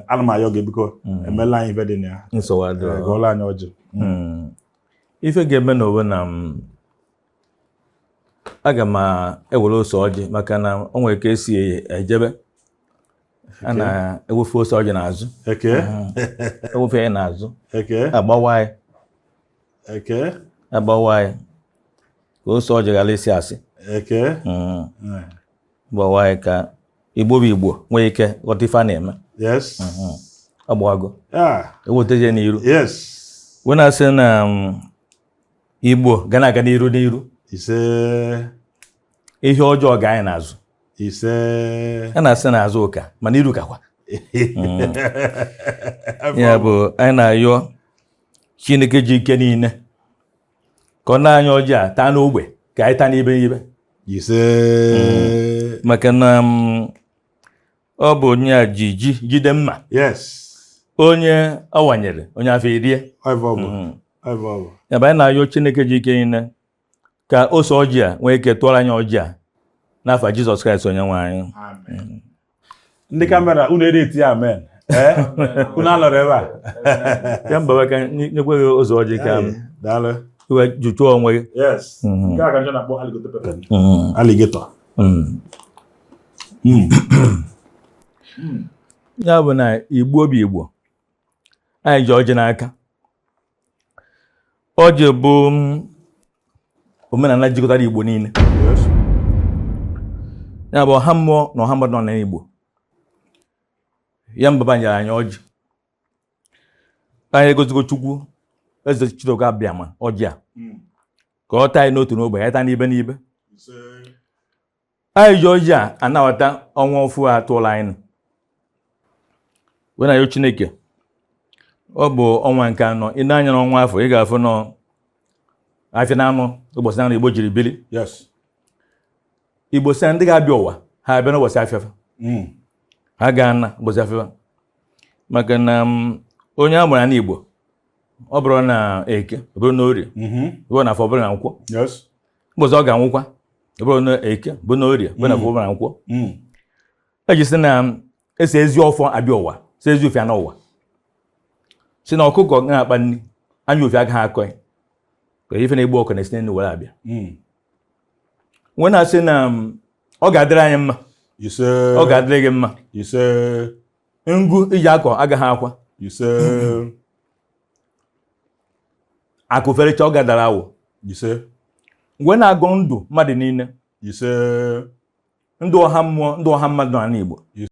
Ana m ayọ gị, biko, emela anyị ife dị na ya. Nsogbu adịrọ. Gọọlụ anyị ọjị. Ife ga-eme na owe na m aga m ewere ose ọjị, maka na o nwere ka esi ejebe a na-ewefu ose ọjị n'azụ. Ewefu ya n'azụ, agbawa ya. Agbawa ya ka ose ọjị ghara isi asị. Gbawa ya ka Igbo bụ Igbo nwee ike ghọta ife a na-eme. Agbawago. Ewetazie n'iru. Wee na-asị na Igbo ga na-aga n'iru n'iru. Ise. Ihe ọjọọ ga anyị n'azụ. Ise. A na-asị n'azụ ụka, mana iru kakwa ya bụ anyị na-ayọ Chineke ji ike niile ka ọ na-anya ọjị a taa n'ogbe, ka anyị taa n'ibe n'ibe. Ise. Maka na ọ bụ onye a ji ji jide mma. Onye ọ wanyere onye afọ erie. Ọ ife ọ bụ. Ọ ife ọ bụ. Ya bụ anyị na-ayọ Chineke ji ike niile ka ose ọjị a nwee ike tụọrọ anyị ọjị a n'afa Jizọs Kraịst onye nwe anyị. Amen. Ndị camera, unu ede eti amen. Ee, unu anọrọ ebe a. Ya mba ka nyekwe gị ose ọjị ka Hey, daalụ. Iwe jụtụọ onwe gị. Yes. Nke a ka njọ na-akpọ alligator pepper. Alligator. Ya bụ na Igbo bụ Igbo, anyị ji ọjị n'aka. Ọjị bụ omenala jikọtara Igbo niile. Ya bụ ọha mmụọ na ọha mmadụ nọ n'Igbo. Ya mbaba nyere anyị ọjị, anyị egozigo Chukwu Eze Chidioka Abịama ọjị a ka ọ taa anyị n'otu n'ogbe, ya taa n'ibe n'ibe. Ise. Anyị ji ọjị a anabata ọnwa ọfụ a tụọla anyị nụ. Wee na-ayọ Chineke, ọ bụ ọnwa nke anọ. Ị na-anya n'ọnwa afọ, ị ga-afụ nọ afịa na anọ, ụbọchị na anọ Igbo jiri biri. Igbo sị na ndị ga-abịa ụwa ha abịa n'ụbọchị afịa, ha ga-ana ụbọchị afịa, maka na onye a mụrụ n'Igbo, ọ bụrụ na Eke, ọ bụrụ na Orie, ọ bụrụ na Afọ, ọ bụrụ na Nkwọ, ụbọchị ọ ga-anwụkwa, ọ bụrụ na Eke, bụ na Orie, bụ na Afọ, bụ na Nkwọ. Eji sị na esi ezi ọfọ abịa ụwa, si ezi ofe na ụwa, si na ọkụkọ na-akpa nri anya ofe agaghị akọ ya, ka ife na-egbu ọkụ na-esi n'elu were abịa. Nwee na-asị na ọ ga-adịrị anyị mma. Ise. Ọ ga-adịrị gị mma. Ise. Ngụ iji akọ agaghị akwa. Ise. Akụ ferecha, ọ gadara awụ. Ise. Mgbe na-agọ ndụ mmadụ niile. Ise. Ndụ ọha mmụọ, ndụ ọha mmadụ n'ala Igbo. Ise.